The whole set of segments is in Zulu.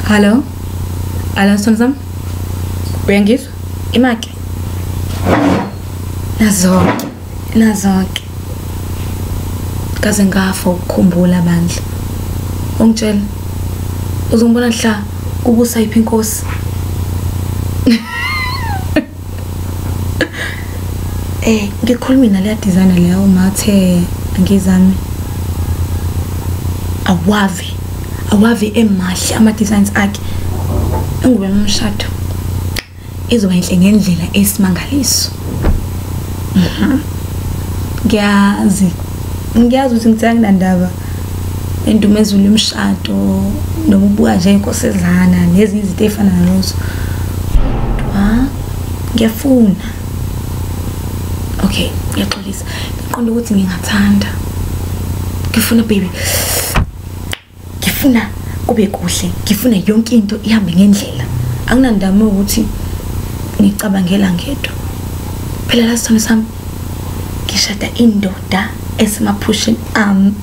Hello? Hello, sithando sami? Uyangizwa? Imake. Nazoke. Nazoke. Kaze ngafa ukukhumbula bandla. Ungitshela. Uzongibona hla kubusa iphi inkosi? Ngikhuluma naleya designer leya umathe ngizame. Awavi. Awavi emahle ama designs akhe. Ingubo yomshado izoba inhle ngendlela esimangaliso. Ngiyazi ukuthi ngithanda nandaba endumezulu yomshado noma ubuka nje inkosazana nezinye izinto ezifana nalozo. Kodwa ngiyafuna. Okay, ngiyaxolisa. Ngiqonda ukuthi ngingathanda. Ngifuna baby. Ngifuna kube kuhle. Ngifuna yonke into ihambe ngendlela. Anginandaba ukuthi ngicabangela ngedwa. Phela la sithando sami ngishada indoda esemaphusheni ami.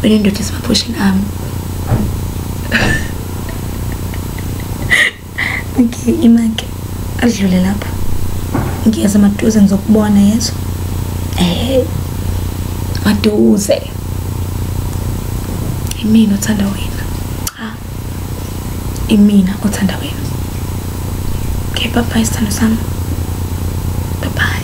Wena indoda esemaphusheni ami. Okay, imake adlule lapho. Ngiyeza maduze ngizokubona yezo. Maduze. Imina othanda wena. Cha. Imina othanda wena. Okay, bye bye sithando sami. Bye bye.